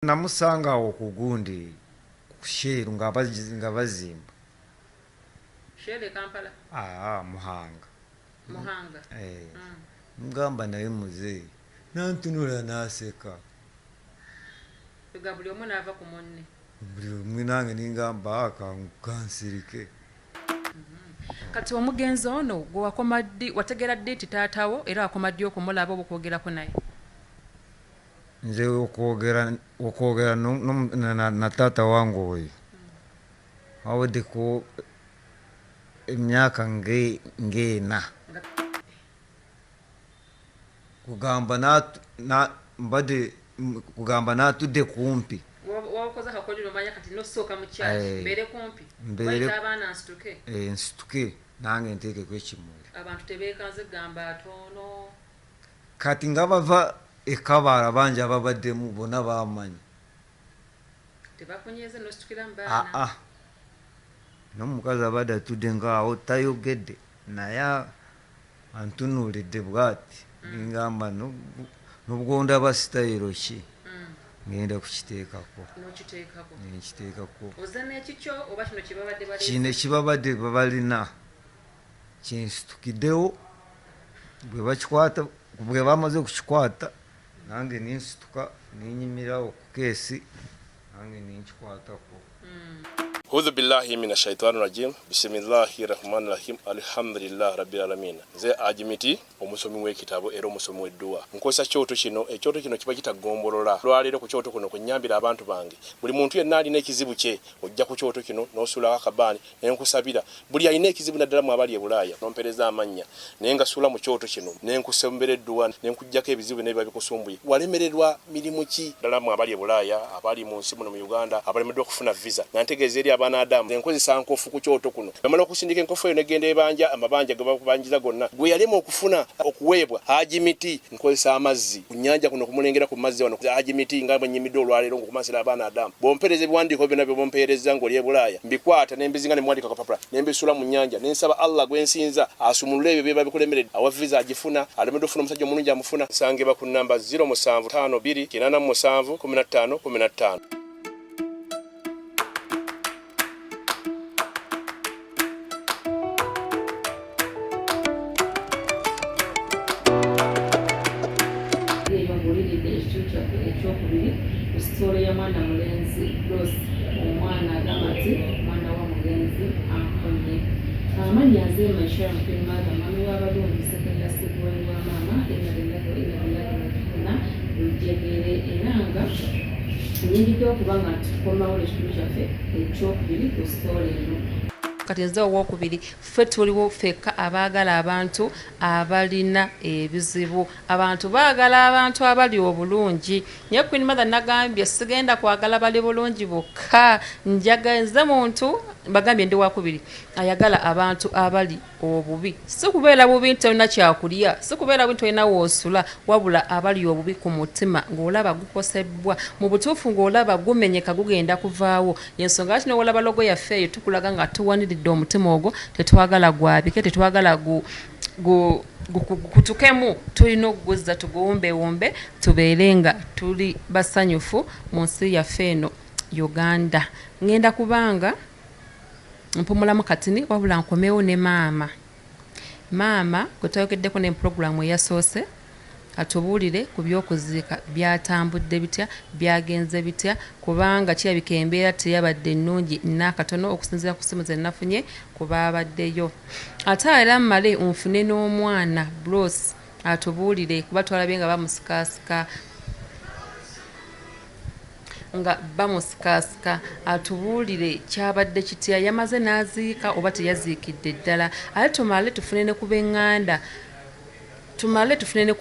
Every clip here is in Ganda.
Namusanga awo ku gundi ku Shell nga bazimba. Shell e Kampala? Aa, Muhanga. Muhanga. Eh. Mugamba naye muzeeyi nantunula n'aseka. Ga buli omu n'ava ku munne. Buli omu nange ningamba kansirike. Kati omugenzi ono gwe wakoma ddi, wategeera ddi nti taatawo era wakoma ddi okumulaba oba okwogerako naye? Nze okwogera na taata wange oyo aweddeko emyaka ng'ena. Kugamba mbadde kugamba n'atudde kumpi. Wakoze akakodyo n'omanya kati n'osooka mu church, mbeere kumpi. Bayita abaana nsituke. Nsituke nange nteekeko ekimuli. Abantu tebeekanze kugamba atono. Kati nga bava e Kabaala bangi ababaddemu bonna bamanyi. Tebakunyeeze n'ositukira mu baana. Aa. N'omukazi abadde atudde ng'awo tayogedde naye antunuulidde bw'ati. Ningamba n'obwondaba sitayiro ki ngenda kukiteekako. N'okiteekako. Nkiteekako. Ozze n'ekikyo oba kino kye babadde baleese? Kino ekibabadde babalina kinsitukiddewo bwe bakikwata bwe bamaze okukikwata nange ninsituka ninyimirawo ku keesi nange ninkikwatako. Hudhu billahi mina shaitani rajim. Bismillahi rahmani rahim. Alhamdulillah rabbil alamin. Nze Ajimiti, omusomi w'ekitabo era omusomi w'edduwa. Nkozesa kyoto kino, ekyoto kino kiba kitagombolola. Lwaleero ku kyoto kuno kunnyambira abantu bange. Buli muntu yenna alina ekizibu kye, ojja ku kyoto kino n'osuulako akabaani ne nkusabira. Buli alina ekizibu naddala mu abali e Bulaaya, n'ompeereza amannya naye ngasuula mu kyoto kino ne nkusembera edduwa ne nkuggyako ebizibu byonna ebiba bikusumbuye. Walemererwa mirimu ki? Ddala mmwe abali e Bulaaya, abali mu nsi muno mu Uganda, abalemeddwa okufuna visa, nga ntegeeza eri abaana Adamu, nze nkozesa nkofu ku kyoto kuno. Bwemala okusindika enkofu eyo negenda ebanja amabanja ge bakubanjiza gonna. Gwe yalema okufuna okuweebwa Haji Miti, nkozesa amazzi ku nnyanja kuno okumulengera ku mazzi wano Haji Miti nga bwe nnyimiddwa olwaleero ng'okumansira abaana Adamu. Bw'ompeereza ebiwandiiko byonna by'oba ompeerezza ng'oli e Bulaaya, mbikwata ne mbizinga ne mbiwandiika ku kapapula ne mbisuula mu nnyanja ne nsaba Allah gwe nsinza asumulule ebyo ebiba bikulemeredde. Awa visa agifuna, alemeddwa okufuna omusajja omulungi amufuna. Nsangibwa ku nnamba 0752 87 15 15. Eyo ng'oliridde ekitundu kyaffe ekyokubiri ku sitoole ya mwana mulenzi Rose. Omwana agamba nti omwana wa mugenzi ankonye. Amannya nze Maisha Queen Mother, mwami w'abalungi, second last born wa maama, inna lillahi wa inna ilaihi raji'un lujegere, era nga nnyingidde okuba nga tukomawo n'ekitundu kyaffe ekyokubiri ku sitoole eno. Kati nze owokubiri, ffe tuliwo ffekka abaagala abantu abalina ebizibu. Abantu baagala abantu abali obulungi. Naye Queen Mother nagambye sigenda kwagala bali bulungi bokka. Njaga nze muntu bagambye ndi wakubiri ayagala abantu abali obubi. Si kubeera bubi nti tolina kyakulya, si kubeera bubi nti tolina w'osula, wabula abali obubi ku mutima ng'olaba gukosebbwa. Mu butuufu ng'olaba gumenyeka gugenda kuvaawo. Y'ensonga lwaki n'owolaba logo yaffe eyo tukulaga nga tuwaniridde omutima ogwo, tetwagala gwabike, tetwagala gukutukemu, tulina okuguzza tuguwumbewumbe tubeere nga tuli basanyufu mu nsi yaffe eno Uganda. Ngenda kubanga mpumulamu katini wabula nkomewo ne maama. Maama gwe twayogeddeko ne pulogulaamu eyasoose atubuulire ku by'okuziika byatambudde bitya, byagenze bitya, kubanga kirabika embeera teyabadde nnungi n'akatono okusinziira ku ssimu ze nafunye ku baabaddeyo. Ate era mmale nfune n'omwana Bros atubuulire kuba twalabye nga bamusikaasika atubuulire kyabadde kitya, yamaze n'aziika oba teyaziikidde ddala. Ate tumale tufune ne ku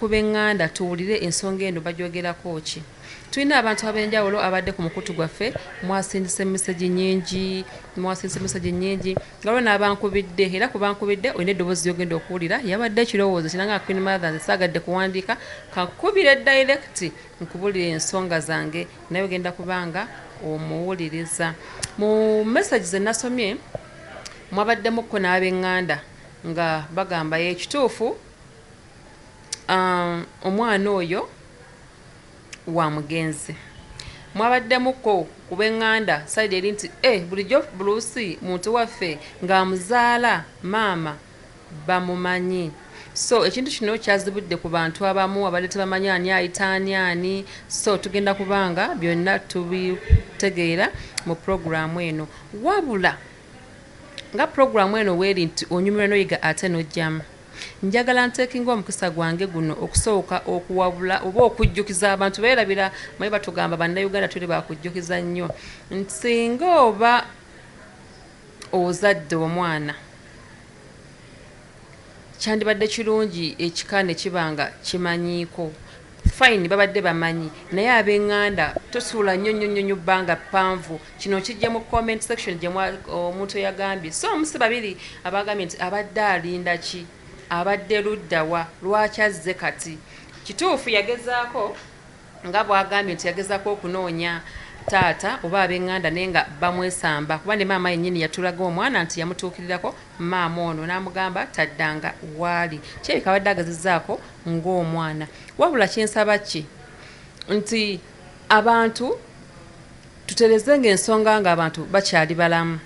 b'eŋŋanda, tuwulire ensonga eno bagyogerako ki. Tulina abantu ab'enjawulo abadde ku mukutu gwaffe, mwasindise meseji nnyingi nga lwo n'abankubidde, era ku bankubidde olina eddoboozi ly'ogenda okuwulira yabadde ekirowoozo kiranga Queen Mother nze saagadde kuwandiika, kankubire direct nkubulire ensonga zange naye ogenda kubanga omuwuliriza. Mu message ze nasomye mwabaddemukko n'ab'eŋŋanda nga bagamba ekituufu omwana oyo wa mugenzi. Mwabaddemukko ku b'eŋŋanda side eri nti e bulijjo Bruce muntu waffe ng'amuzaala maama bamumanyi. So ekintu kino kyazibudde ku bantu abamu abadde tebamanyi ani ayita ani ani. So tugenda kubanga byonna tubitegeera mu puroguraamu eno. Wabula nga puroguraamu eno weeri nti onyumirwa n'oyiga ate n'ojjamu, njagala nteekinga omukisa gwange guno okusooka okuwabula oba okujjukiza abantu. Beerabira, manyi batugamba Bannayuganda tuli bakujjukiza nnyo, nti singa oba ozadde omwana, kyandibadde kirungi ekika ne kiba nga kimanyiiko. Fine, babadde bamanyi, naye ab'eŋŋanda tosuula nnyo nnyo nnyo nnyo bbanga ppanvu. Kino kijja mu comment section gye omuntu yagambye, so omusi babiri abagambye nti abadde alinda ki, abadde luddawa, lwaki azze kati? Kituufu yagezaako, nga bw'agambye nti yagezaako okunoonya taata oba ab'eŋŋanda, naye nga bamwesamba, kuba ne maama yennyini yatulaga omwana nti yamutuukirirako maama ono n'amugamba taddanga waali. Kirabika abadde agezezzaako ng'omwana. Wabula kyensaba ki nti abantu tuterezenga ensonga ng'abantu bakyali balamu,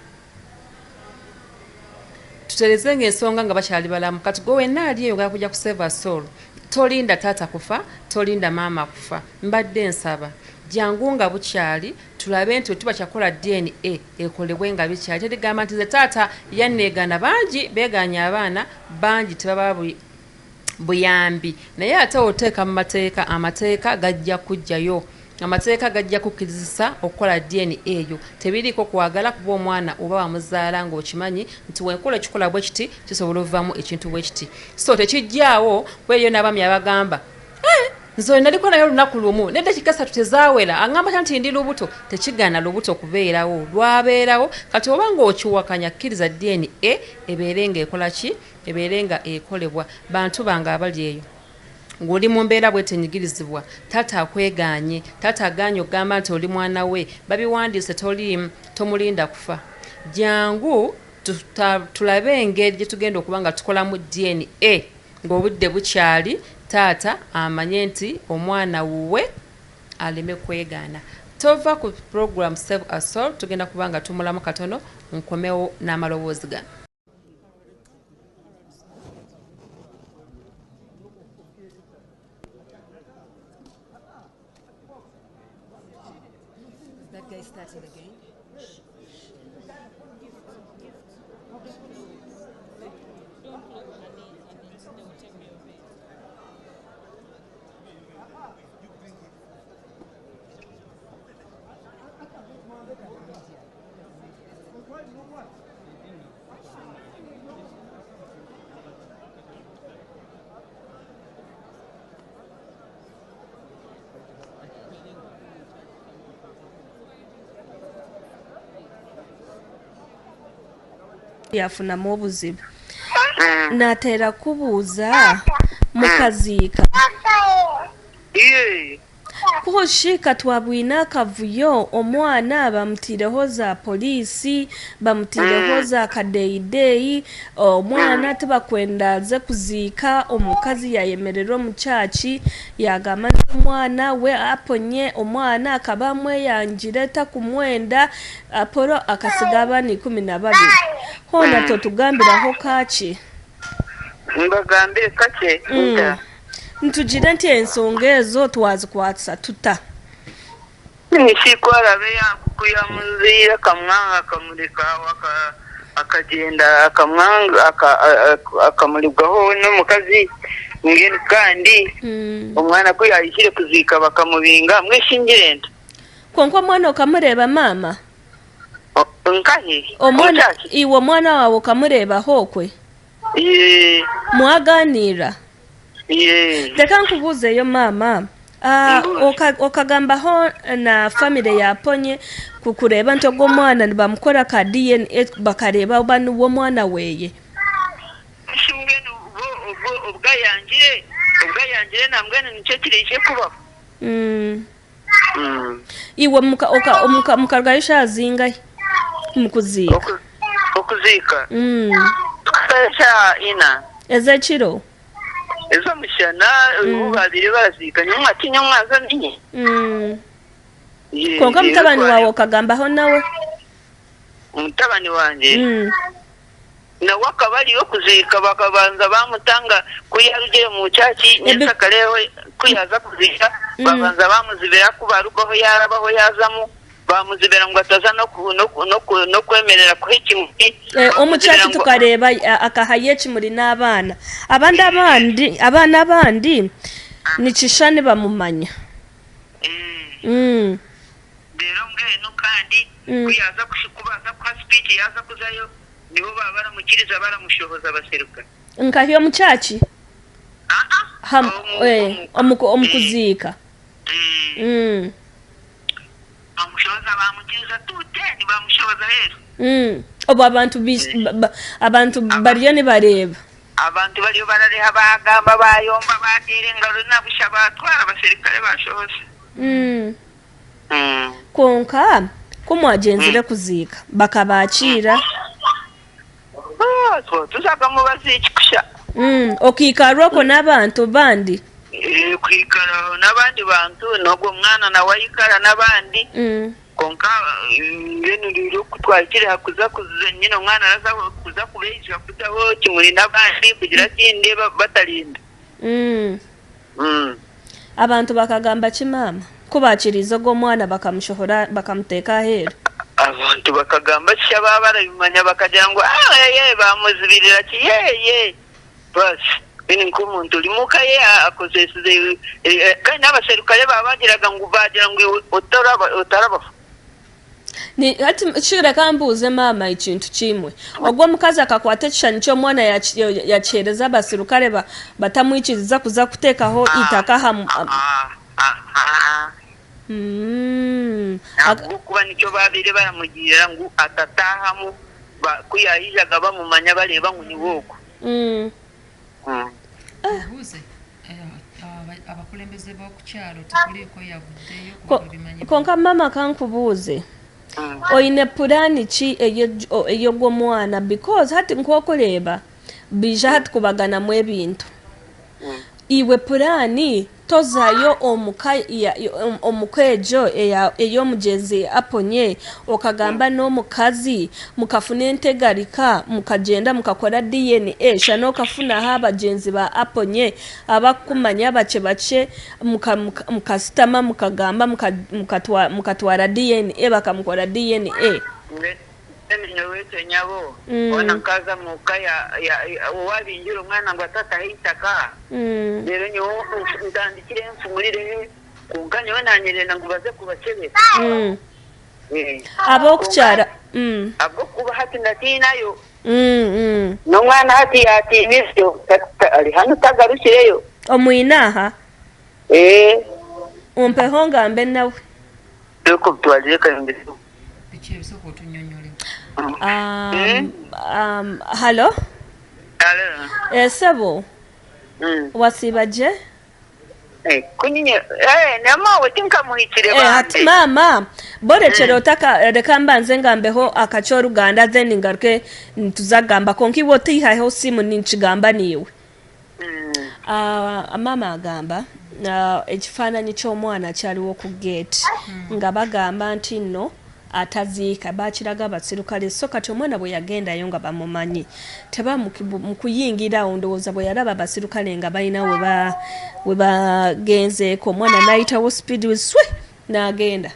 tuterezenga ensonga nga bakyali balamu. Kati gwe wenna ali eyo nga kujja ku Save a Soul, tolinda taata kufa, tolinda maama kufa. Mbadde nsaba jangu nga bukyali, tulabe nti tuba kyakola DNA ekolebwe nga bikyali. Terigamba nti ze taata yanneegaana. Bangi beegaanya abaana, bangi tebaba buyambi, naye ate oteeka mu mateeka, amateeka gajja kujjayo, amateeka gajja kukkirizisa okukola DNA eyo. Tebiriiko kwagala, kuba omwana oba wamuzaala ng'okimanyi nti wenkola ekikola bwe kiti kisobola ovaamu ekintu bwe kiti. So tekijjaawo kuba eriyo n'abaami abagamba, "Eh, nze naliko naye olunaku lumu neddakiika 3 tezaawera, aŋŋamba tya nti ndi lubuto?" Tekigaana lubuto kubeerawo, lwabeerawo. Kati oba ng'okiwakanya, kkiriza DNA ebeere ng'ekola ki, ebeere nga ekolebwa. Bantu bange abali eyo ng'oli mu mbeera bwetenyigirizibwa, taata akwegaanye, taata agaanye okugamba nti oli mwana we, babiwandiise toliimu, tomulinda kufa. Jangu tulabe engeri gye tugenda okuba nga tukolamu DNA ng'obudde bukyali, taata amanye nti omwana wuwe, aleme kwegaana. Tova ku program Save a Soul, tugenda kuba nga tumulamu katono, nkomewo n'amaloboozi gano. That guy starting again. Don't look at it, and it, they will take care of it. Yafunamu obuzibu, nateera kubuuza mukaziika. Iye. Kushika twabwine akavuyo, omwana bamutireho za poliisi, bamutireho za kadeyideyi, omwana tibakwenda aze kuziika. Omukazi yayemerera omu kyaki yagamba nti omwana we aponye, omwana akaba amweyangire takumwenda. Apolo akasiga abaana 12. Hoona totugambiraho kaki? Mbagambire kake nta? Ntugire nti ensonga ezo twazikwatisa tuta? Nishikwarabe yamuziira akamwanga akamureka aho, akagenda akamwanga akamuribwaho n'omukazi mbwenu, kandi omwana ku yahikire kuziika bakamubinga mweshingire nti. Konka omwana okamureeba, maama? Nkahi? Omwana. Omukyaki? Iwe omwana wawe okamureebaho okwe? Ye. Mwaganiira? Ye. Reka nkubuuzeeyo, maama. Mbuuza. Okagambaho na famire yaponye kukureeba nti ogwo omwana nibamukora ka DNA bakareeba oba niwe omwana weeye? Mbwenu obwo obwayangire nambwenu nikyo kirije kubaho. Iwe mukarugayo shaaha zingahi mukuziika? Okuziika? Tukasayo shaaha 4. Ez'ekiro? Ez'omushana, obu babire baraziika nyomwati nyomwaza ninye. Konka mutabani wawe okagambaho nawe? Mutabani wanje nawe akaba ariyo kuziika, bakabanza bamutanga kuyarugire mu cyaki nyesakareho kuyaza kuzika, babanza bamuzibira kubarugaho yarabaho yazamu bamuzibira ngo ataza no kwemerera kuha ikimuri. Omukyaki tukareba akahaye ekimuri n'abaana abandi abandi abaana abandi nikishani bamumanya. Rero mbwenu kandi kuyaza kubaza kwa speech yaza kuzayo nibo baramukiriza baramushoboza abaseruka nkahiyo mukyaki omukuziika. Bamushoboza bamukiriza tute nibamushoboza rero. Obo abantu abantu bariyo nibareba abantu bariyo barareha bagamba bayomba batera engaro nabusha batwara abaserikare bashoboza. Konka kumwagenzire kuziika bakabakira tuzakamubaza ekikusha. Okiikarwako n'abantu bandi kwikara n'abandi bantu nogwo mwana nawe ayikara n'abandi. Konka ngeno rero kutwakira hakuza kuza nyine omwana araza kuza kubeija kutaho kimuri n'abandi kugira kinde batarinda. Abantu bakagamba ki mama kubakiriza ogwo mwana bakamushohora bakamuteeka aheeru? Abantu bakagamba kisha baba barabimanya bakagira ngo ye bamuzibirira ki ye basi bini nk'omuntu uri muka ye akozeseze kandi n'abaserukare babagiraga ngo bagira ngo otarabafa. Ni hati kireka mbuuze maama ekintu kimwe. Ogwo omukazi akakwata ekishani ky'omwana yakiheereza abaserukare batamwikiriza kuza kuteekaho itaka aha. Kuba nicyo babire baramugira ngo atatahamu kuyayijaga bamumanya bareba ngo ni woko. Abakulembeze b'okukyalo tekuliiko yavuddeyo kubimanyi. Konka mama kankubuuze. Oine purani ki ey'ogwo mwana because hati nk'okureeba bija hati kubaganamu ebintu. Iwe purani tozayo omuka egyo ey'omugyenzi aponye okagamba n'omukazi mukafuna entegarika mukagenda mukakora DNA shana okafunaho abagyenzi ba aponye abakumanya bache bache mukasitama mukagamba mukatwara DNA bakamukora DNA. Nyabo ona nkaza muka ya wabingira umwana ngo atatahe itaka. Rero nyo ntandikire mfumurire kunka nyo nanyerena ngo baze kubakebera. Abo kucyara abo kuba hati ndatinayo. N'umwana hati yatinivyo ari hano tagarukireyo. Omwinaha umpeho ngambe nawe. Doko twalire kayongere. Halo? Halo. Sebo. Wasibaje? Kunyinye nama wetinka muhikire bande. Hati mama, borekero otaka reka mbanze ngambeho akacho Ruganda then ngaruke ntuzagamba konki wotihaho simu ninchigamba niwe. Mama agamba ekifaananyi ky'omwana kyaliwo ku gate nga bagamba nti nno ataziika bakiraga abasirikale. So kati omwana bwe yagendayo nga bamumanyi tebamukuyingira awo, ndowooza bwe yalaba abasirikale nga balina we bagenzeeko omwana n'ayitawo speed swe n'agenda.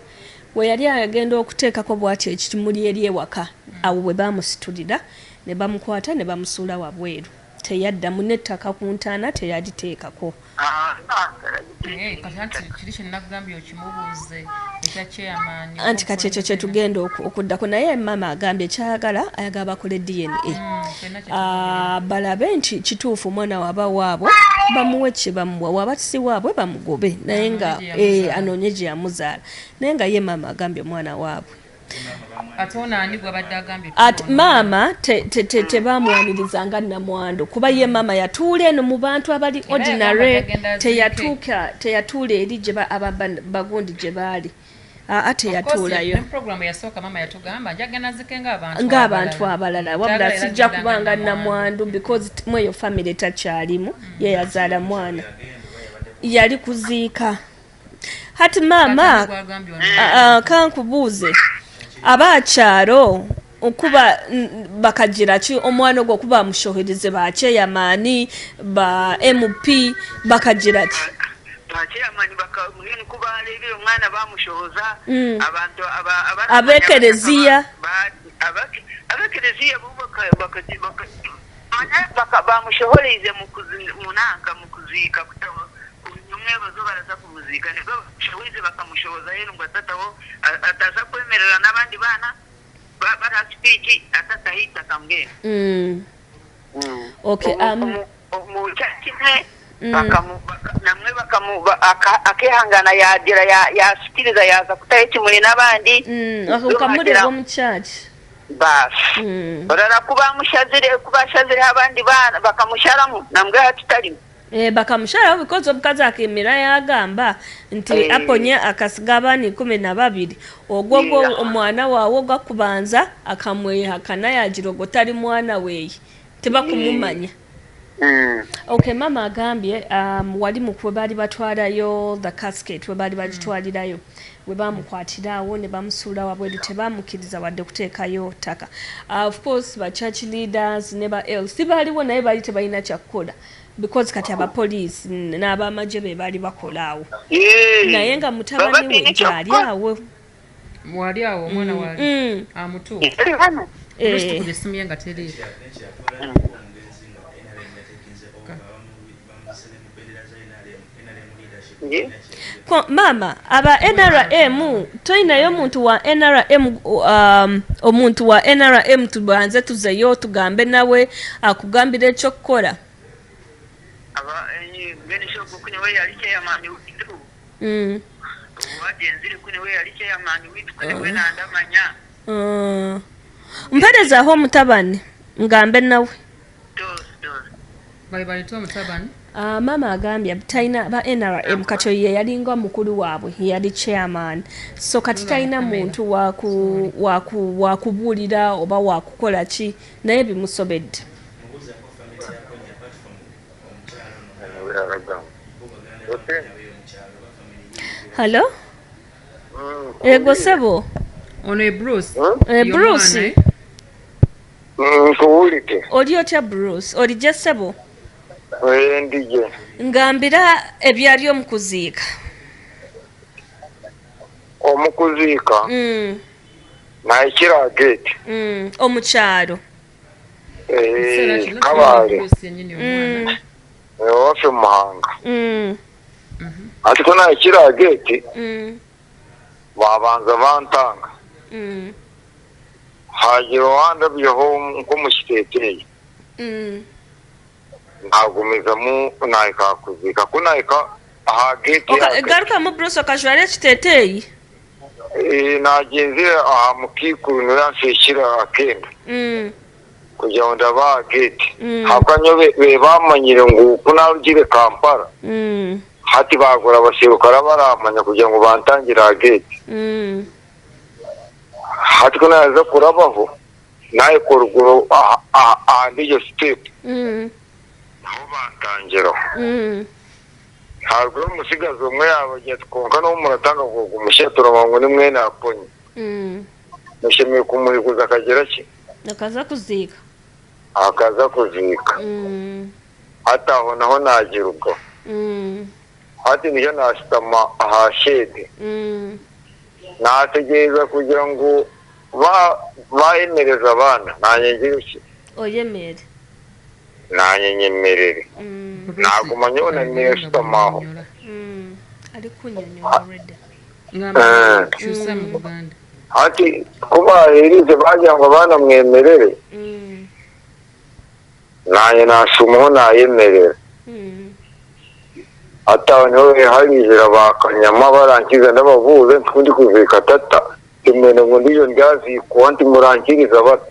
We yali agenda okuteekako bw'atyo ekimuli eri ewaka, awo bwe bamusitulira ne bamukwata ne bamusuula wabweru. Teyaddamu n'ettaka ku ntaana teyaliteekako. Anti kati ekyo kye tugenda okuddako, naye maama agambye kyayagala ayagala bakole DNA balabe nti kituufu omwana waba waabwe bamuwe kye bamuwa, waba si waabwe bamugobe, naye nga anoonye gye yamuzaala. Naye nga ye maama agambye omwana waabwe. Ate maama tebamwaniriza nga namwandu kuba ye maama yatuula eno mu bantu abali ordinary, teyatuula eri gye bagundi gye baali. Teyatuulayo ng'abantu abalala, wabula sijja kubanga namwandu because mweyo family takyalimu, ye yazaala mwana yali kuziika. Hati maama, kankubuuze, abakyaro okuba bakagira ki omwana ogwo kuba mushohereze ba chairman ba MP bakagira ki? Ba chairman bakamuhini kuba alebire omwana bamushohoza abantu abekereziya abekereziya bamushohoreze munanka mukuzika umwe baraza kumuzika nibwo bashohoreze bakamushohoza yero ngo atataho ataza kwemerera n'abandi bana barasipiki atatahita kambwira. Okay, mu kimwe namwe akehangana yagira yasikiriza yaza kutaye kimuri n'abandi ukamureba mu church basi barara kuba mushazire abandi bana bakamusharamu namwe hatutari bakamushara because omukazi akemera yagamba nti aponye akasigabani 12 ogwo omwana wawe gwakubanza akamwehakana yagira ogwo tali mwana weyi tebakumumanya. Okay, mama agambye wali mukwe bali batwalayo the casket we bali bagitwalirayo we bamukwatirawo ne bamusuula wabweru tebamukiriza wadde kuteekayo ttaka. Of course ba church leaders ne ba LC baliwo naye bali tebalina kyakukola because kati abapoliisi n'abamagye be bali bakolaawo naye nga mutabani we gyali awo wali awo omwana wali amutu nga teri Mama, aba NRM toyinayo omuntu wa NRM omuntu wa NRM tubanze tuzeyo tugambe nawe akugambire ekyokukola. Mperezaaho omutabani ngambe nawe. Mama agambye talina ba NRM kati ye yalinga mukulu waabwe yali chairman so kati talina muntu wakubuulira oba wakukola ki naye bimusobedde. Hello? Ego sebo. Ono e Bruce. Bruce. Nkuwulidde. Oli otya Bruce? Oli gye sebo? Ndije. Ngambira ebyali omukuziika. Omukuziika? Naye kira gate. Omukyalo. Kabale. Ewaffe Muhanga. Ati ko naye kira gate. Babanza bantanga. Hagira wandabyeho nk'omusiteteeyi. Nagumizamu nahika kuzika kunahika aha gate. Garukamu Bruce okajwara ekiteteeyi. Nagenzire aha mukikuru niwe akenda. Kugira ngo ndaba aha gate. Habwanyo be bamanyire ngu kunarugire Kampala. Hati bagura abaserukare baramanya kugira ngo bantangire aha gate. Hati ko naza kurabaho naye koruguru aha ndiyo step. Naho bantangiraho. Ntabwo umusigazi umwe yabagiye twonka no muratanga ngo umushetura wangu ni mwene aponye. Mushimiye kumurikuza akagera ki? Akaza kuzika. Akaza kuzika. Hata aho naho nagiruka. Hati niyo nasitama aha shede. Nategereza kugira ngo bayemereza abana nanjye ngira iki? Oyemere. Nanjye nyemerere. Naguma nyona nesitamaho. Ari kunyonyola already. Kyusa mu Buganda. Hati kuba herize bagira ngo abana mwemerere. Nanjye nashumaho nayemerera. Ata niho harizira bakanyama barankiza ndabavuze ntundi kuzika tata timwene ngo ndiyo ndyazikuwa nti murankiriza bata.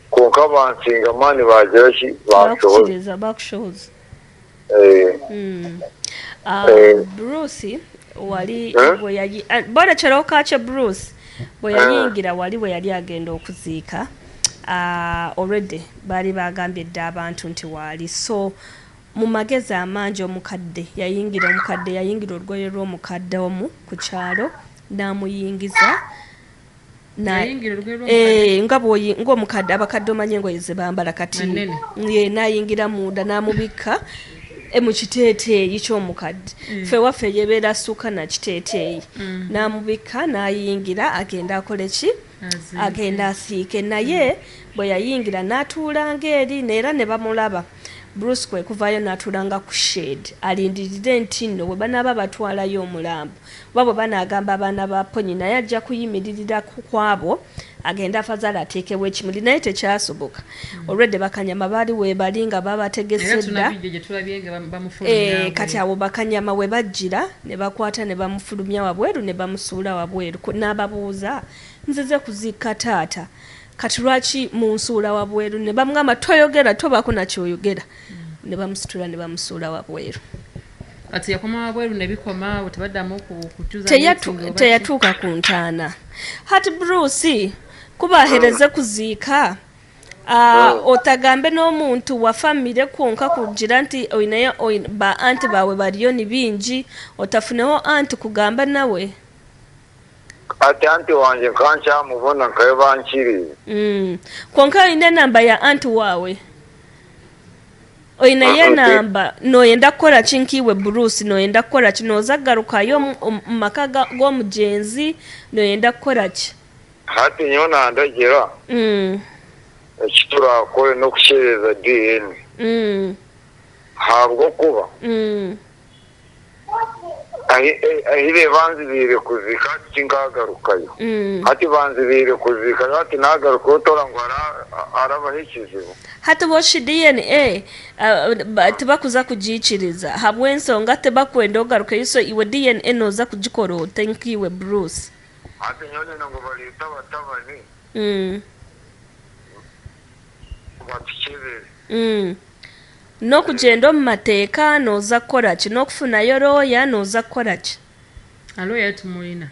Konka bansinga mani bagira ki bashoboza bakushoboza. Bruce wali bwe yayi bora cheroka che Bruce bwe yayingira wali bwe yali agenda okuziika already bali bagambye dda abantu nti wali so Mu magezi amangi omukadde yayingira omukadde yayingira olugoye lw'omukadde omu ku kyalo n'amuyingiza eh, nga ng'omukadde abakadde omanyi engoye ze bambala kati n'ayingira munda n'amubikka eh, mu kiteeteeyi ky'omukadde mm. ffe waffe yebeera suka na kiteeteeyi mm. n'amubikka n'ayingira agenda akole ki agenda asiike naye bwe yayingira n'atuulanga eri neera ne bamulaba Bruce kwe kuvaayo n'atuulanga ku shed alindirire nti nno bwe banaaba batwalayo omulambo oba bwe banaagamba abaana ba Ponyi naye ajja kuyimiririra kwabo agende afazaala ateekewo ekimuli naye tekyasoboka hmm. olwedde bakanyama baali weebali nga babategese dda eh, kati awo bakanyama we bajjira ne bakwata ne bamufulumya wabweru ne bamusuula wabweru n'ababuuza nzize kuziika taata kati lwaki munsuula wabweru ne bamugamba toyogera tobaako nakyoyogera mm. ne bamusitula ne bamusuula wabweru kati yakoma wabweru ne bikoma awo tebaddamu kutuza teyatuuka ku ntaana hati bruce kubahereze kuziika uh, otagambe n'omuntu wa famire kwonka kugira nti oinayo ba anti bawe bariyo ni bingi otafuneho anti kugamba nawe Ati anti wangye nkaba nkyamubona nkayo bankiriize. Mm. Kwonka oine enamba ya anti waawe? Oineyo enamba? Nooyenda kukora ki nk'iwe Bruce? Nooyenda kukora ki? Nooza kugarukayo omu maka g'omugyenzi? Nooyenda kukora ki? Hati nyowe nandagira eki turakore n'okukyereza DNA ahabw'okuba Ahi be banzibiire kuziika hati tinkagarukayo. Hati banzibiire kuziika hati nagarukayo otora ngu harabaho ekizibu. Hati bo shi DNA tibakuza kugiikiriza ahabw'ensonga tibakwenda ogarukeyo so iwe DNA noza kugikora ota nk'iwe Bruce? Hati nyowe nenda ngu bareete abatabani batukyebere. N'okugyenda omu mateeka nooza kukora ki? N'okufunayo looya nooza kukora ki? Looya tumulina.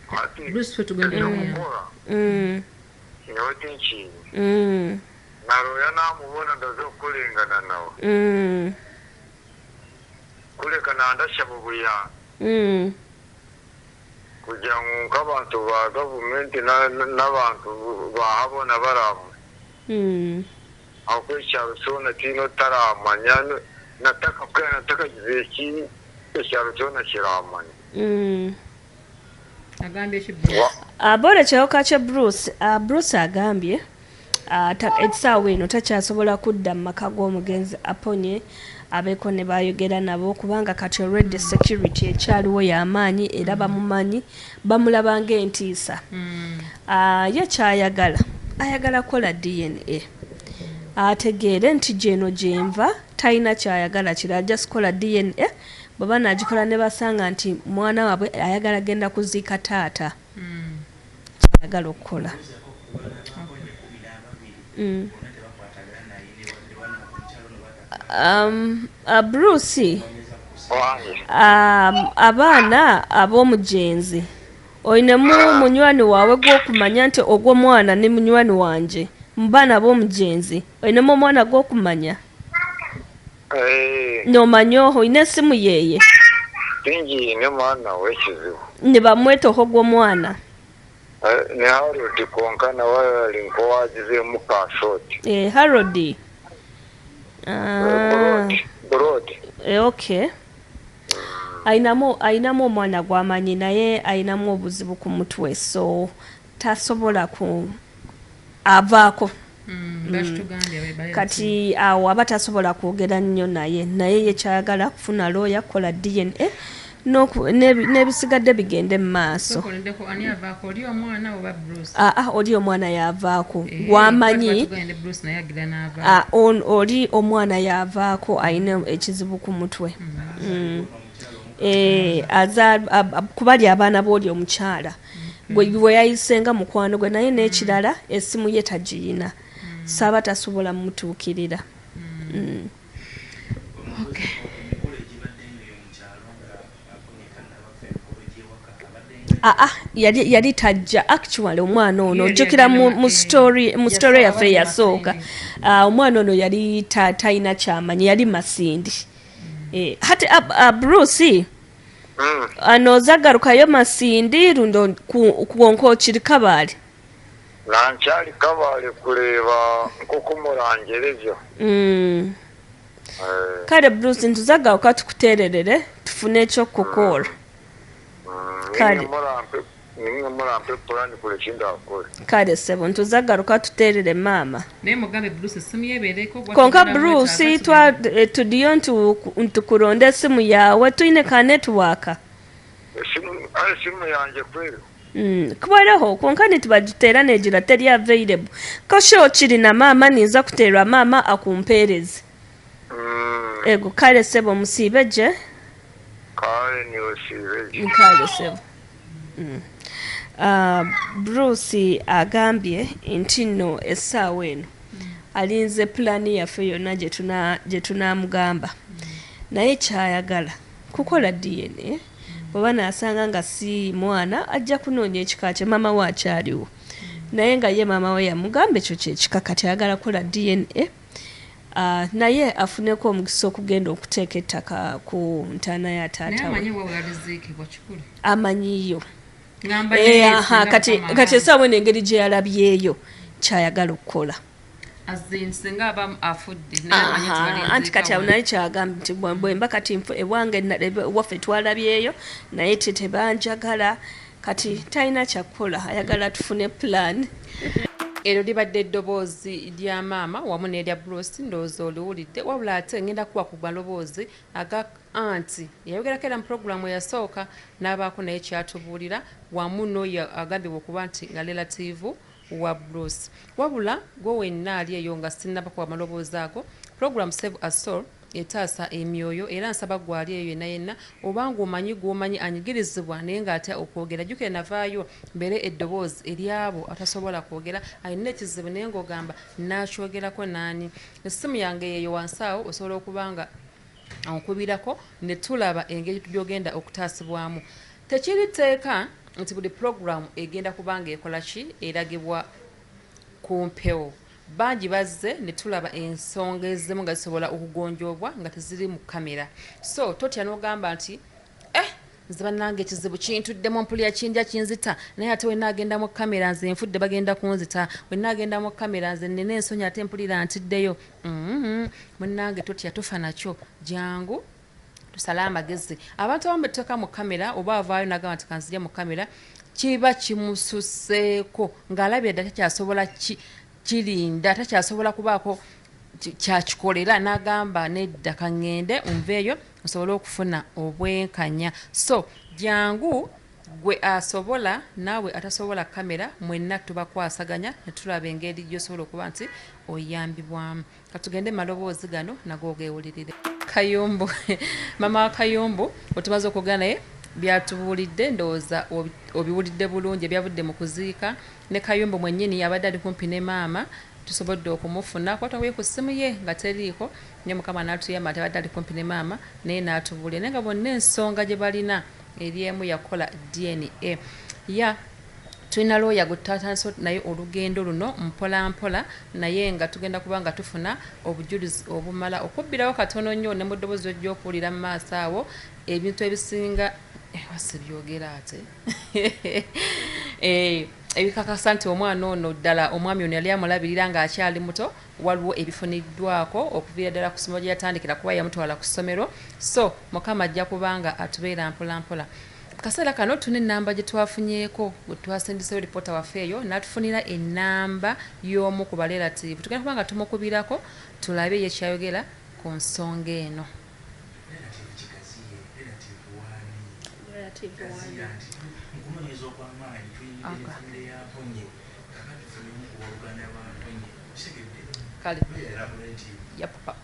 Hati Bruce twe tugenda eky'okukora nyowe tinkiine. Na looya naamubona ndaza kukorengana nawe. Kureka nandashaba obuyambi kugira ngu nk'abantu ba gavumenti n'abantu baaha boona baraamanya. Ahabw'okuba ekyaro kyona tihaine otaramanya, natakagizire ki ekyaro kyona kiramanya. Agambye ki Bruce? Aborekyeho kakye Bruce. Bruce agambye essaawa eno takyasobola kudda mu maka g'omugenzi Aponye abeeko ne baayogera nabo kubanga kati already security ekyaliwo y'amaanyi era bamumanyi bamulaba ng'entiisa. Ye ky'ayagala ayagala kukola DNA ategeere nti gy'eno gyenva talina ky'ayagala kirala just kukola DNA bwe banaagikola ne basanga nti mwana waabwe ayagala genda kuziika taata ky'ayagala okukola. Mm. Bruce abaana ab'omugyenzi oinemu munywani waawe gw'okumanya nti ogwo mwana ni munywani wangye mu baana b'omugyenzi oinemu omwana gw'okumanya Eh. Noomanya oha oine esimu yeeye? Tingiine mwana we ekizibu. Nibamweta oha ogwo mwana? Ni Harold kwonka nawe ari nk'owagiziremu ka short. Eh, Harold. Ah. Brod, Brod. Eh, okay. Ayinamu ayinamu omwana gwamanyi naye ayinamu obuzibu ku mutwe so tasobola ku avaako. Mm, Kati awo aba tasobola kwogera nnyo naye naye ye kyayagala kufuna looya kukola DNA n'ebisigadde bigende mu maaso. Aa oli omwana yavaako Eh, gwamanyi oli omwana yavaako alina ekizibu ku mutwe mm. Eh, kubali abaana b'oli omukyala gwe gwe yayise nga mukwano gwe naye n'ekirala essimu ye tagiyina saaba tasobola mutuukirira. Aa, yali tajja. Actually omwana ono ojjukira mu story yaffe eyasooka, omwana ono yali talina kyamanyi, yali Masindi. Hati Bruce anoozagarukayo Masindi rundo kwonka okiri Kabale. Nankyali Kabale kureeba nk'okumurangereza. Kale Bruce ntuzagaruka tukutererere tufune eky'okukora. Kale kale sebo ntuzagaruka tuterere maama. Naye mugambe Bruce essimu yebeereko. Konka Bruce tudiyo ntukuronda essimu yawe tuyine ka network. Esimu yange kweri. Kubeereho konka nitubagiteera negira teri available. Kosho okiri na maama ninza kuteerwa maama akumpeereze. Ego kale sebo musiibe gye. Kale niwe siibe gye. Kale sebo. Bruce agambye nti nno essaawa eno alinze pulaani yaffe yonna gye tunaamugamba, naye kyayagala kukola DNA. Bw'aba naasanga nga si mwana ajja kunoonya ekika kye, maama we akyaliwo, naye nga ye maama we yamugamba ekyo kyekika, kati ayagala kukola DNA naye afuneko omukisa okugenda okuteeka ettaka ku ntaana ya taata we. Amanyiyo kati essaawa eno engeri gye yalabyeyo kyayagala okukola. Anti kati awo naye kyagambye nti bwemba kati ewange waffe twalabyeyo naye tebanjagala, kati talina kyakukola, ayagala tufune plan. Eryo libadde eddoboozi lya maama wamu n'erya Bruce, ndowooza oliwulidde. Wabula ate ngenda kuwa ku maloboozi aga anti yayogerako era mu pulogulaamu eyasooka n'abaako naye kyatubuulira, wamu n'oyo agambibwa okuba nti nga relative wa Bruce. Wabula gwe wenna ali eyo nga sinnaba kuwa maloboozi ago, pulogulaamu Save a Soul etaasa emyoyo, era nsaba gwe ali eyo yenna yenna obanga omanyi gw'omanyi anyigirizibwa naye ng'atya okwogera, jjukira navaayo mbeere eddoboozi eryabo atasobola kwogera, alina ekizibu naye ng'ogamba naakyogerako naani. Essimu yange yeeyo wansi awo, osobola okuba nga onkubirako ne tulaba engeri gy'ogenda okutaasibwamu. Tekiri tteeka nti buli pulogulaamu egenda kuba ng'ekola ki, eragibwa ku mpewo. Bangi bazze ne tulaba ensonga ezimu nga zisobola okugonjoobwa nga teziri mu kamera. So totya n'ogamba nti nze bannange ekizibu kintuddemu mpulira kindya kinzita, naye ate wenna agenda mu kamera nze nfudde bagenda kunzita, wenna agenda mu kamera nze nnina ensonyi ate mpulira ntiddeyo. Munnange totya, tofa nakyo, jangu tusale amagezi. Abantu abamu betuteeka mu kamera oba avaayo n'agamba nti kanzije mu kamera, kiba kimususseeko ng'alabye ddala takyasobola kirinda, takyasobola kubaako kyakikolera, n'agamba nedda kaŋŋende nveeyo nsobole okufuna obwenkanya. So jangu gwe asobola naawe atasobola kamera, mwenna tubakwasaganya ne tulaba engeri gy'osobola okuba nti oyambibwamu. Katugende maloboozi gano nago ogeewulirire. Kayumbu, maama wa Kayumbu otumaze okwogera naye byatubuulidde, ndowooza obiwulidde bulungi ebyavudde mu kuziika. Ne Kayumbu mwennyini abadde ali kumpi ne maama, tusobodde okumufuna kuba twakuye ku ssimu ye nga teriiko, naye Mukama n'atuyamba nti abadde ali kumpi ne maama naye n'atubuulira, naye nga bonna ensonga gye balina eri emu yakola DNA. Ya tulina looya gwe tutandise naye olugendo luno mpola mpola, naye nga tugenda kuba nga tufuna obujulizi obumala okubbirawo katono nnyo ne mu ddoboozi ojja okuwulira mu maaso awo ebintu ebisinga sibyogera ate ebikakasa nti omwana ono ddala omwami ono yali amulabirira ng'akyali muto. Waliwo ebifuniddwako okuviira ddala ku ssomero gye yatandikira kuba yamutwala ku ssomero. So Mukama ajja kubanga atubeera mpola mpola. Kaseera kano tulina ennamba gye twafunyeeko, gwe twasindiseyo lipoota waffe eyo n'atufunira ennamba y'omu ku barelative. Tugenda kuba nga tumukubirako tulabe ye kyayogera ku nsonga eno. Kale. Ya papa.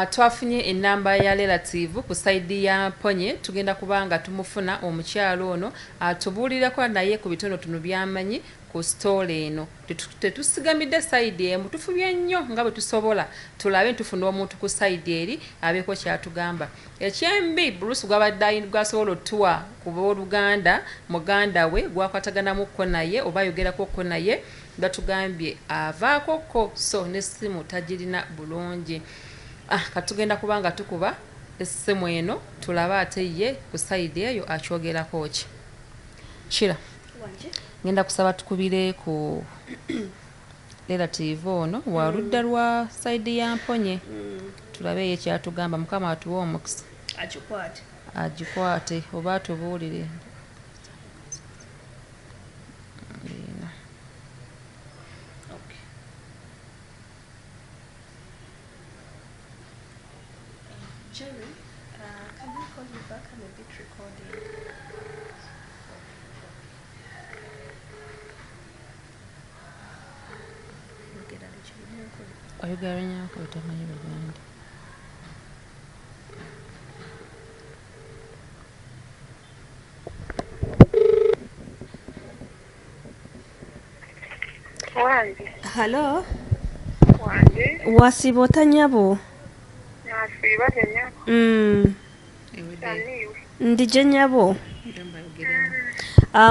Twafunye enamba ya relative ku side ya Mponye, tugenda kubanga tumufuna omukyalo ono atubuulireko naye ku bitonotono by'amanyi ku story eno. Tetusigamidde side emu, tufubye nnyo nga bwe tusobola tulabe tufuna omuntu ku side eri abeeko kyatugamba. Ekyembi Bruce gwabadde gwasobola otuwa ku booluganda muganda we gwakwataganamuko naye oba ayogerako naye, batugambye avaako ko so n'essimu tagirina bulungi. Katugenda kubanga tukuba essimu eno tulabe ate ye ku side eyo akyogerako ki. Kira ngenda kusaba tukubire ku relative ono wa ludda lwa side ya Mponye, tulabe ye kyatugamba. Mukama atuwe omukisa agikwate oba atubuulire. Jerry, can I call you back? I'm a bit recording. Oyogera Runyankole tamanyi Luganda. Hello. Wasiiba ota nnyabo? Ndije nnyabo.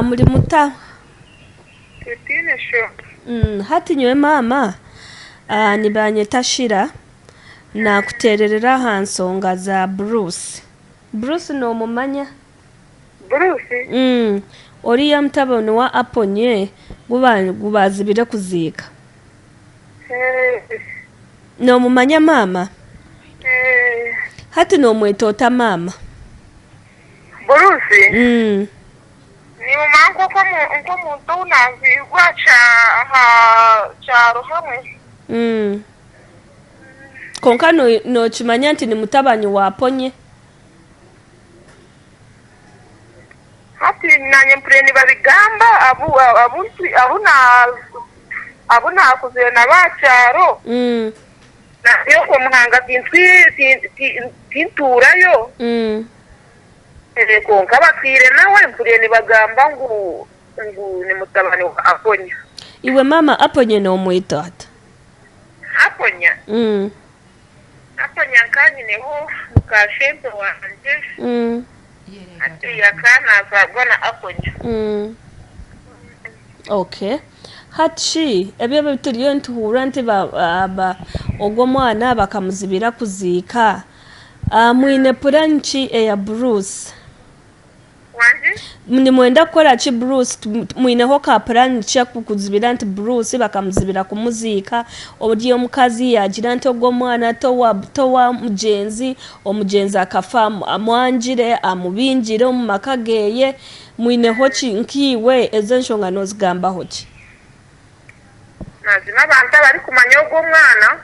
Muli muta? Hati nyowe maama nibanyeta Shira nakutererera aha nsonga za Bruce. Bruce n'omumanya? Bruce? Oriya mutabani wa Aponye gubazibire kuziika. N'omumanya maama? Hati n'omweta ota maama? Bruce? Nimumanya nk'omuntu unazigwa kyaro hamwe. Konka nokimanya nti ni mutabani wa Aponye? Hati nanye mpure nibabigamba abu nakuzire na bakyaro. Nayo ko muhanga tinturayo. Konka batwire nawe mpure nibagamba ngu ni mutabani wa Aponye. Iwe mama Aponye n'omwita ata? Aponya? Aponya nkanyineho mukashembe wanje. Ati yakana azagwa na Aponya. Okay. Hati ebyo turiyo ntuhura nti ogwo mwana bakamuzibira kuziika. Mwine plan ki eya Bruce? Nimwenda kukola ki Bruce? Mwineho ka plan ki kuzibira nti Bruce bakamuzibira kumuziika? Odi omukazi yagira nti ogwo mwana towa mugenzi, omugenzi akafa amwanjire amubinjire omu maka geye. Mwineho ki nkiwe ezo enshonga nozigambaho ki? Mazima abantu abari kumanya ogwo mwana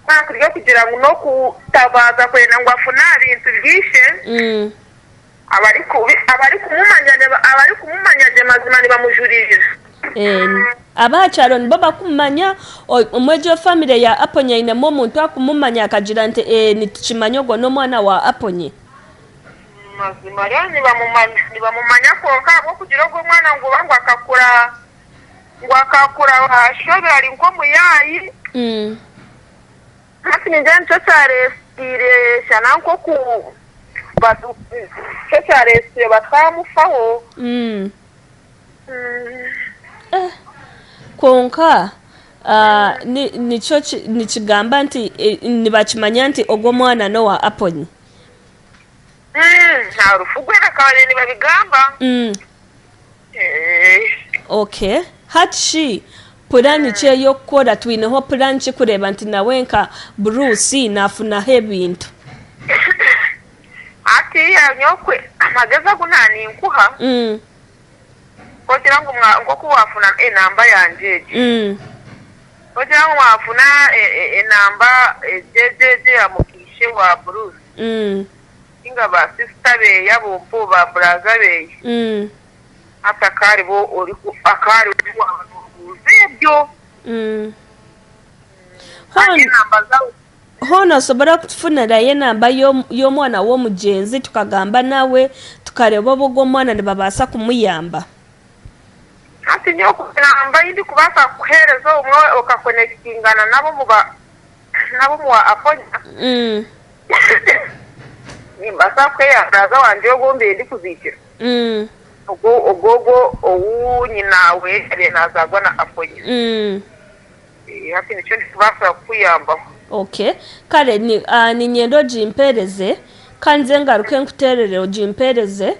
kwakurya kugira ngu n'okutabaza kwenda ngu afune ebintu byishe. Abari kumumanya je mazima nibamujuririra. Abakyaro nibo bakumanya. Omwejo family ya Aponye inemu omuntu akumumanya akagira nti nitukimanya ogwo n'omwana wa Aponye. Mazima rero nibamumanya konka ahabw'okugira ogwo mwana ngu bangu akakura ashobera ari nk'omuyayi. Hati ninje nikyo kyaresire shana nkoku kyo kyaresire bakamufaho. Konka nikyo nikigamba nti nibakimanya nti ogwo mwana n'owa Aponye. Nta rufu gwe bakaba nibabigamba. Okay. Hati pulani ki ey'okukola? Twineho pulani ki kureeba nti nawe nka Bruce nafunaho ebintu? Ati nyokwe amagezi agu naninkuha. Ogira ngu nkoku wafuna enamba yangye egi. Ogira ngu wafuna enamba ejejeje ya mukishe wa Bruce. Inga ba sister beye abompo ba brother beye. Hata akaribo akari ebyo. Hono osobora kutufunirayo enamba y'omwana w'omugyenzi tukagamba nawe tukareba oba ogwo omwana nibabaasa kumuyamba. Hati nyowe namba ei ndikubaasa kukuheereza obumwe okakonekitingana nabo omu nabo omu Aponya. Nimbaasa kukuha eya brother wangye ogwo ou mbaire ndikuziikira. Ogwo ogwo ogwo ou nyina we yaabaire naazaarwa na Aponya. Hati nikyo ndikubaasa kukuyambaho. Okay. Kare ni, uh, niinyenda ogimpeereze, ka nze ngaruke nkuteerere ogimpeereze,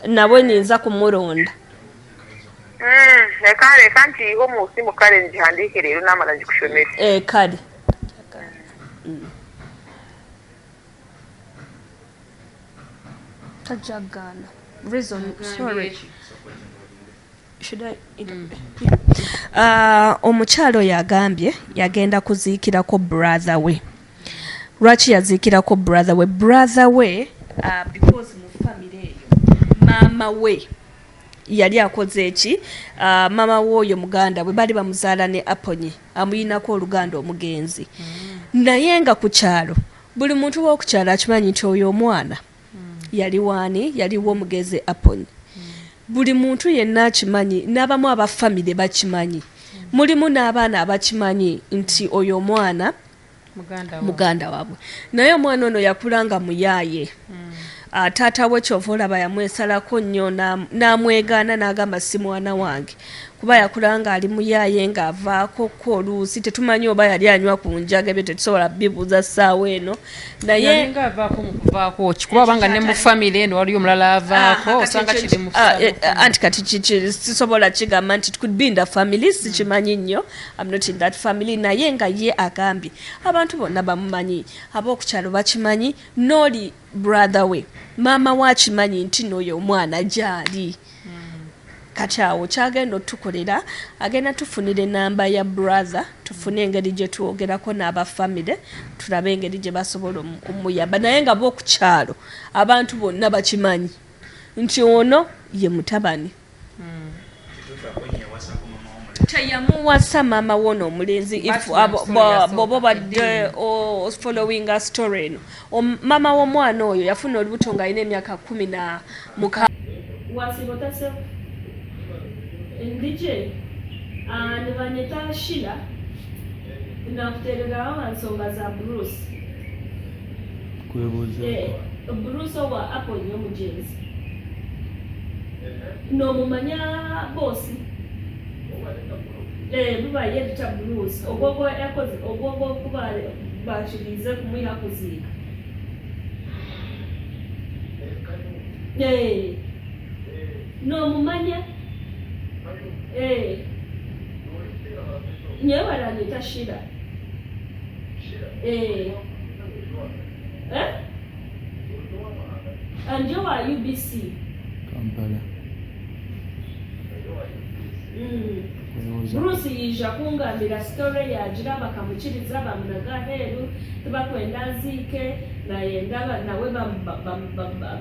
nawe ninza kumuronda. Reka reka ngiihe omu simu kare ngihandiike reero naamara ngikushomere. Eh, kare. Tajja kugaana. Reason, sorry. Should I? Yeah. Omukyala oyo agambye yagenda kuziikirako brother we. Lwaki yaziikirako brother we? Brother we because mu family eyo maama we yali akoze eki? Maama w'oyo muganda we baali bamuzaala ne Aponye amuyinako oluganda omugenzi. Naye nga ku kyalo buli muntu w'oku kyalo akimanyi nti oyo omwana yali waani? Yali w'omugenzi Aponye. Buli muntu yenna akimanyi, n'abamu aba famire bakimanyi. Mulimu n'abaana abakimanyi nti oyo omwana muganda waabwe. Naye omwana ono yakula nga muyaaye. Taata we kyova olaba yamwesalako nnyo n'amwegaana n'agamba si mwana wange. Kuba yakula nga ali muyaaye ng'avaako ko oluusi tetumanyi oba yali anywa ku njaga ebyo tetusobola bibuuza ssaawa eno. Naye yalinga avaako mu kuvaako ki kuba obanga ne mu famire eno waliyo omulala avaako osanga kiri mu anti kati sisobola kigamba nti it could be in the family, sikimanyi nnyo, I'm not in that family. Naye nga ye agambye abantu bonna bamumanyi, ab'oku kyalo bakimanyi, n'oli brother we maama we akimanyi nti n'oyo omwana gy'ali. Kati awo kyagenda otukolera, agenda tufunira enamba ya brother, tufune engeri gye twogerako n'aba famire, tulabe engeri gye basobola omuyamba. Naye nga bo ku kyalo abantu bonna bakimanyi nti ono ye mutabani. Teyamuwasa maama wono omulenzi. If bw'oba obadde following story eno, maama w'omwana oyo yafuna olubuto ng'alina emyaka 16. Wasibotase ndije nibanyeta Shila, nakutereraho aha nsonga za Bruce. Kwebuuza. Bruce owa Aponye omugenzi, nomumanya bosi? Biba yedita Bruce ogwogwo yakoze ogwogwo kuba bakirize kumwiha kuziika. Nomumanya? Nyewe baranyita Shira. Eh? Nje wa UBC. Kampala. Kwebuuza. Bruce yija kungambira story yagira bakamukiriza bamunaga aheeru, tibakwenda aziike nayenda nawe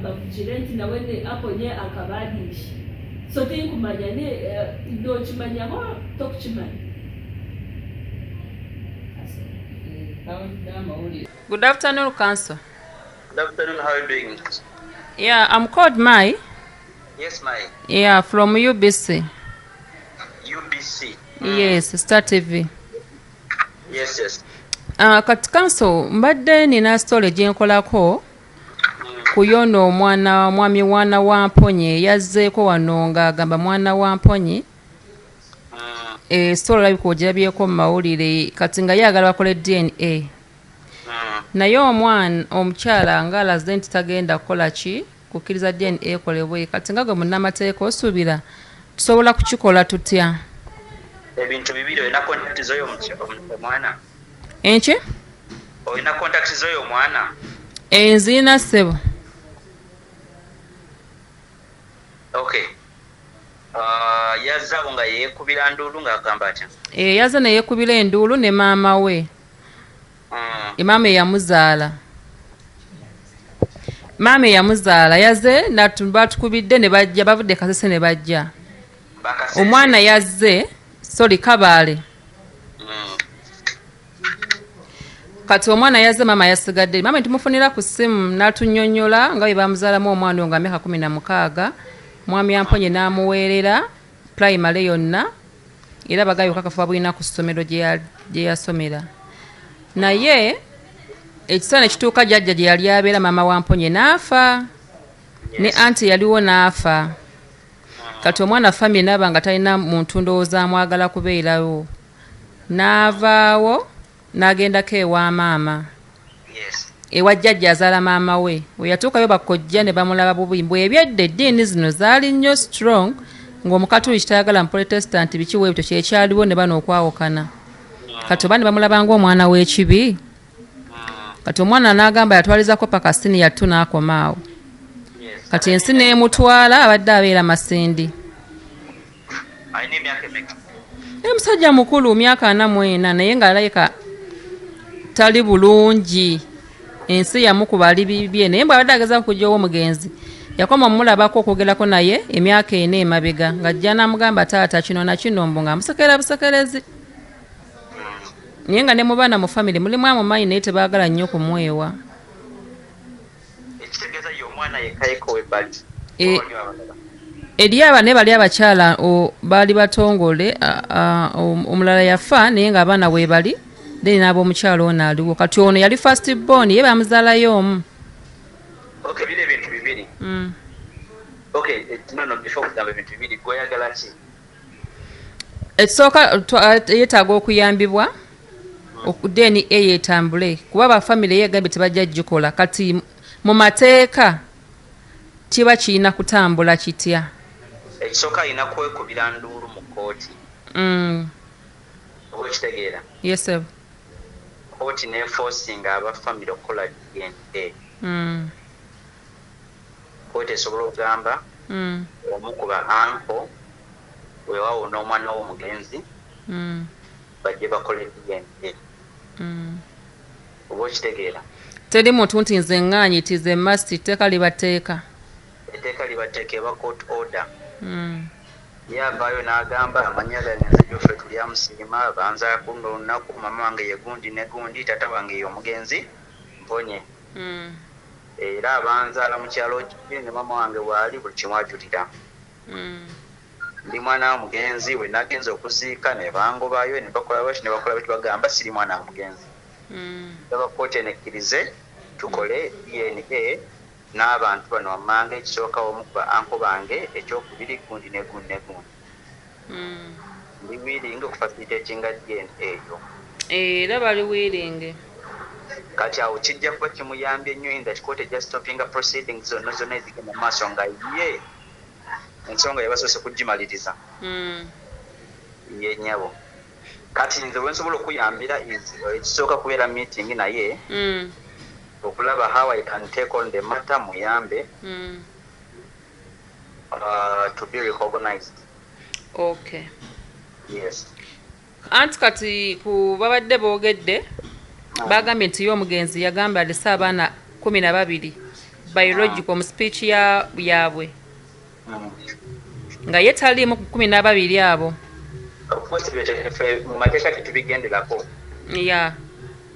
bamugire nti nawe ni Aponye akaba ariishe. So tinkumanya ni nokimanyaho tokukimanya. Good afternoon, Counsel. Good afternoon, how are you doing? Yeah, I'm called Mai. Yes, Mai. Yeah, from UBC. UBC. Yes, Star TV. Yes. Kati Counsel, mbadde nina story gye nkolako ku yono omwana mwami mwana wa Mponye yazzeeko wano ng'agamba mwana wa Mponye. Story olabika ogirabyeko mu mawulire, kati nga ye ayagala bakole DNA. Naye omwana omukyala ng'alaze nti tagenda kukola ki kukkiriza DNA ekolebwe. Kati nga gwe munnamateeka osuubira tusobola kukikola tutya? Ebintu bibiri, olina contact z'oyo omwana? Enki? Olina contact z'oyo omwana? Nziina ssebo. Okay. Yazaawo nga yeekubira nduulu ng'agamba atya? Yazze ne yeekubira enduulu ne maama we. Maama eyamuzaala. Maama eyamuzaala yazze batukubidde ne bajja, bavudde Kasese ne bajja. Bakasese. Omwana yazze, sorry, Kabaale. Kati omwana yazze, maama yasigadde. Maama netumufunira ku ssimu n'atunnyonnyola nga bwe bamuzaalamu omwana oyo nga myaka 16, mwami Amponye n'amuweerera pulayimale yonna, era bagambye obukakafu babulina ku ssomero gye yasomera. Naye ekiseera ne kituuka jjajja gye yali abeera maama wa Mponye n'afa, ne anti yaliwo n'afa. Kati omwana famire n'aba nga talina muntu ndowooza amwagala kubeerawo, n'avaawo n'agendako ewa maama, ewa jjajja azaala maama we. We yatuukayo bakojja ne bamulaba bubi, mbu ebyedda eddiini zino zaali nnyo strong, ng'Omukatuliki tayagala Muprotestant, biki weebityo kyekyaliwo ne bano okwawukana. Kati oba ne bamulaba ng'omwana w'ekibi. Kati omwana n'agamba yatwalizako paka siniya 2 n'akoma awo. Kati ensi n'emutwala, abadde abeera Masindi. Alina emyaka emeka? Naye musajja mukulu, myaka 44, naye ng'alabika tali bulungi, ensi yamukuba, ali bibye. Naye bw'abadde agezaako okujja ow'omugenzi, yakoma omulabako okwogerako naye emyaka 4 emabega, ng'ajja n'amugamba taata kino na kino, mbu ng'amusekerera busekerezi, naye nga ne mu baana mu famire mulimu amumanyi, naye tebaagala nnyo kumwewa. Ekitegeeza ye omwana yekka yekka owebbali? Eri aba naye bali abakyala baali batongole, omulala yafa naye ng'abaana weebali, then n'ab'omukyala ono aliwo. Kati ono yali first born, ye bamuzaalayo omu. Okay, biri ebintu bibiri. Okay, no, before kugamba ebintu bibiri, gweoyagala ki? Ekisooka, yeetaaga okuyambibwa DNA yeetambule, kuba bafamire yegambye tebajja gikola. Kati mu mateeka kiba kirina kutambula kitya? Ekisooka, alina kwekubira nduulu mu kkooti. Oba okitegeera? Yes sir. Kooti neforcinga abafamire okukola DNA. Kooti esobola okugamba omu ku ba uncle, weewaawo n'omwana w'omugenzi, bajje bakole DNA. Oba okitegeera? Teri muntu nti nze ŋŋaanyi, it is a must, etteeka liba tteeka. Etteeka liba tteeka, eba court order. Ye avaayo n'agamba amannya gange nze Geoffrey Tulyamusiima, banzaala ku luno olunaku, mama wange ye gundi ne gundi, taata wange ye omugenzi Mponye, era abanzaala mu kyalo ki ne mama wange bw'ali, buli kimu ajulira. Ndi mwana wa mugenzi, we nagenza okuziika ne bangobayo ne bakola bati ne bakola bati, bagamba siri mwana wa mugenzi. Nsaba kooti eno ekkirize tukole DNA n'abantu bano wammanga: ekisooka, omu ku ba uncle bange, ekyokubiri, gundi ne gundi ne gundi. Ndi willing okufacilitatinga DNA eyo. Era bali willing. Kati awo kijja kuba kimuyambye nnyo in that court ejja stoppinga proceedings zonna zonna ezigenda mu maaso nga ye ensonga yebasoose kugimaliriza. Ye nnyabo, kati nze wensobola okuyambira is ekisooka kubeera meeting naye okulaba how I can take on the matter, muyambe to be recognized. Yes. Anti kati ku babadde boogedde, bagambye nti ye omugenzi yagamba alese abaana 12 biological mu speech yaabwe, nga ye taliimu ku 12 abo. Of course, ffe mu mateeka tetubigenderako.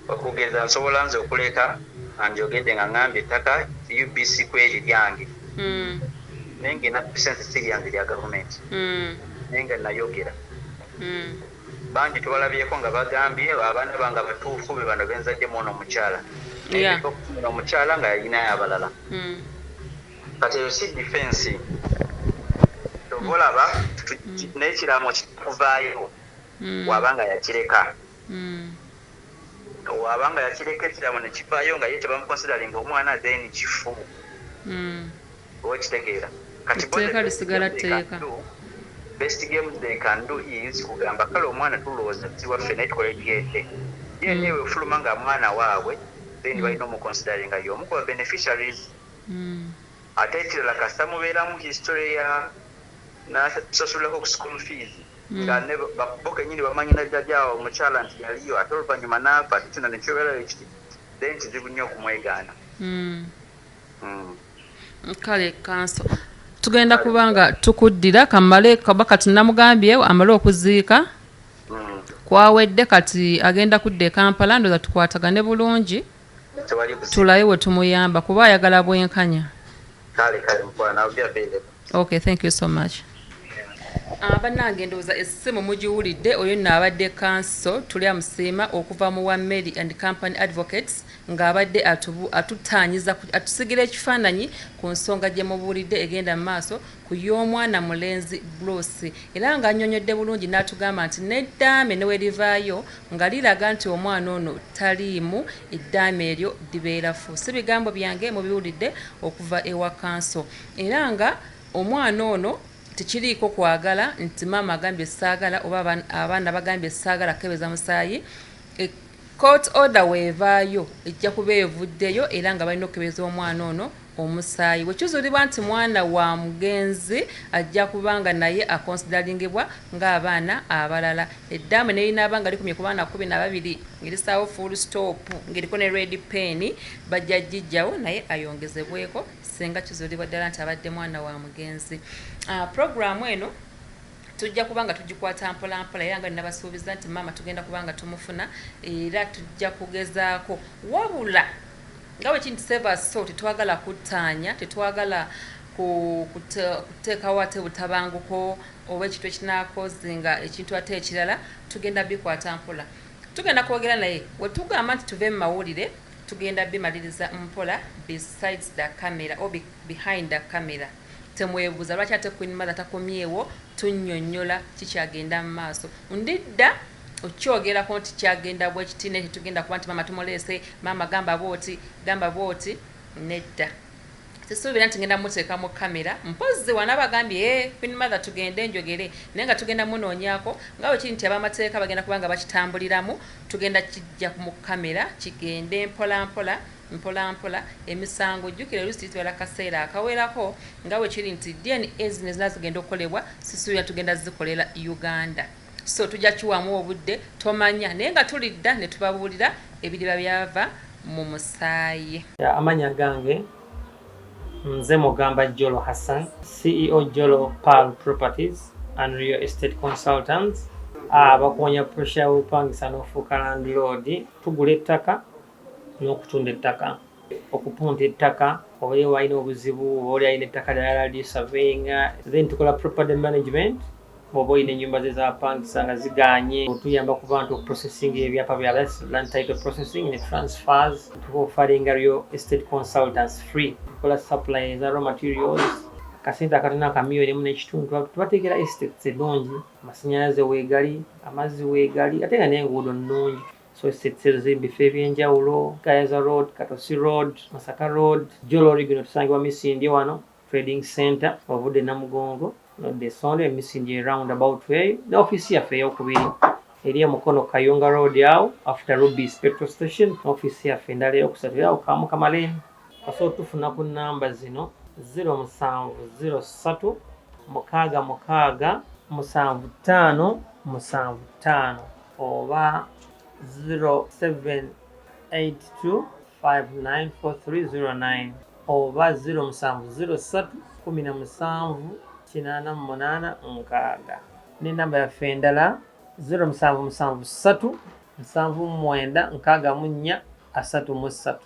Okugeza nsobola nze okuleka nga njogedde nga ngambye ettaka UBC kweri lyange, naye ngena sense si lyange, lya gavumenti, naye nga nayogera. Bangi tubalabyeko nga bagambye abaana bange abatuufu be bano benzaddemu ono omukyala, naye before okufuna omukyala nga yalinayo abalala. Kati eyo si defense, kyova olaba n'ekiraamo kikuvaayo waba nga yakireka. Waba nga yakireka, ekiraamo ne kivaayo nga ye tebamuconsideringa omwana, then kifu. Oba okitegeera? Kati bo the Etteeka best lisigala game they can tteeka. Best game they can do is kugamba kale omwana tulowooza si waffe, naye tukole DNA. DNA wefuluma nga mwana waabwe, then balina omuconsideringa y'omu ku ba beneficiaries. Ate ekirala, kasita mubeeramu history ya nasasulako ku school fees, nga ne bo kenyini bamanyi na jjajjaawe omukyala nti yaliyo, ate oluvannyuma n'afa, ate kino nekibeerayo kiti, then kizibu nnyo okumwegaana. Kale kanso tugenda kubanga tukuddira kamale kaba kati namugambye amale okuziika. Kwawedde kati agenda kudda e Kampala, ndowooza tukwatagane bulungi. Tewali buzibu. Tulabe we tumuyamba kuba ayagala bwenkanya. Kale kale mukwano, I'll be available. Okay, thank you so much. Bannange, ndowooza essimu mugiwulidde. Oyo nno abadde Counsel Tulyamusiima okuva mu Wameri and Company Advocates, ng'abadde atutaanyiza atusigira ekifaananyi ku nsonga gye mubuulidde egenda mu maaso ku y'omwana mulenzi Bruce, era ng'annyonnyodde bulungi n'atugamba nti n'eddaame ne we livaayo nga liraga nti omwana ono taliimu, eddaame eryo libeera fu. Si bigambo byange, mubiwulidde okuva ewa Counsel. Era nga omwana ono tekiriiko kwagala nti maama agambye saagala oba abaana bagambye saagala kukebeza musaayi. Court order weevaayo ejja kuba evuddeyo, era nga balina okukebeza omwana ono omusaayi. Bwe kizuulibwa nti mwana wa mugenzi, ajja kuba nga naye aconsideringibwa ng'abaana abalala. Eddaame ne linaaba nga likumye ku baana 12 ng'erisaawo full stop ng'eriko ne red pen, bajja gijjawo naye ayongezebweko singa kizuulibwa ddala nti abadde mwana wa mugenzi. Puroguramu eno tujja kuba nga tugikwata mpola mpola, era nga nabasuubiza nti maama tugenda kuba nga tumufuna era tujja kugezaako. Wabula nga bwe kinti save us, so tetwagala kuttaanya, tetwagala kuteekawo ate butabanguko oba ekintu ekinaakozinga ekintu ate ekirala. Tugenda bikwata mpola, tugenda kwogera naye. We tugamba nti tuve mu mawulire, tugenda bimaliriza mpola besides the camera or behind the camera. Temwebuuza lwaki ate Queen Mother takomyewo tunnyonnyola kikyagenda mu maaso. Ndidda okyogerako nti kyagenda bwe kiti, naye tetugenda kuba nti maama tumuleese, maama gamba bwoti, gamba bwoti. Nedda, sisuubira nti ngenda muteeka mu kamera. Mpozzi wanaaba agambye, "Eh, Queen Mother, tugende njogere," naye nga tugenda munoonyaako nga bwe kiri nti ab'amateeka bagenda kuba nga bakitambuliramu. Tugenda kijja mu kamera, kigende mpola mpola mpola mpola. Emisango jjukira oluusi litwala kaseera akawerako. Nga bwe kiri nti DNA zino ezina zigenda okukolebwa, sisuubira tugenda zikolera Uganda, so tujja kiwamu obudde, tomanya, naye nga tulidda ne tubabuulira ebiriba byava mu musaayi. Amanya gange nze Mugamba Jolo Hassan, CEO Jolo Pearl Properties and Real Estate Consultants. Abakuwonya pressure y'obupangisa n'ofuuka landlord. Tugula ettaka n'okutunda ettaka, okupunta ettaka, oba oli alina obuzibu, oba oli alina ettaka lyala lisurveyinga. Then tukola property management. Bw'oba olina ennyumba ze zapangisa nga ziganye, otuyamba ku bantu okuprocessing ebyapa byabwe, land title processing ne transfers. Tuofferinga real estate consultants free. Tukola supply eza raw materials, akasente akatono akamiliyoni emu n'ekitundu tubateekera estates ennungi, amasanyalaze weegali, amazzi weegali, ate nga n'enguudo nnungi. So estates ezo ziri mu bifo ebyenjawulo: Gayaza Road, Katosi Road, Masaka Road. Jolo Original tusangibwa Misindye wano Trading Center, ovudde Namugongo nodda Essonde, Emisindye roundabout eyo. Ne ofiisi yaffe eyokubiri eri emukono Kayunga Road awo after Rubis petrol station. Ofiisi yaffe endala eyokusatu era awo Kamukama Lane. Osobola tufuna ku namba zino: 0703 66 75 75 oba 0782 594309 oba 0703 17 88 6. N'enamba yaffe endala 0773 79 64 33.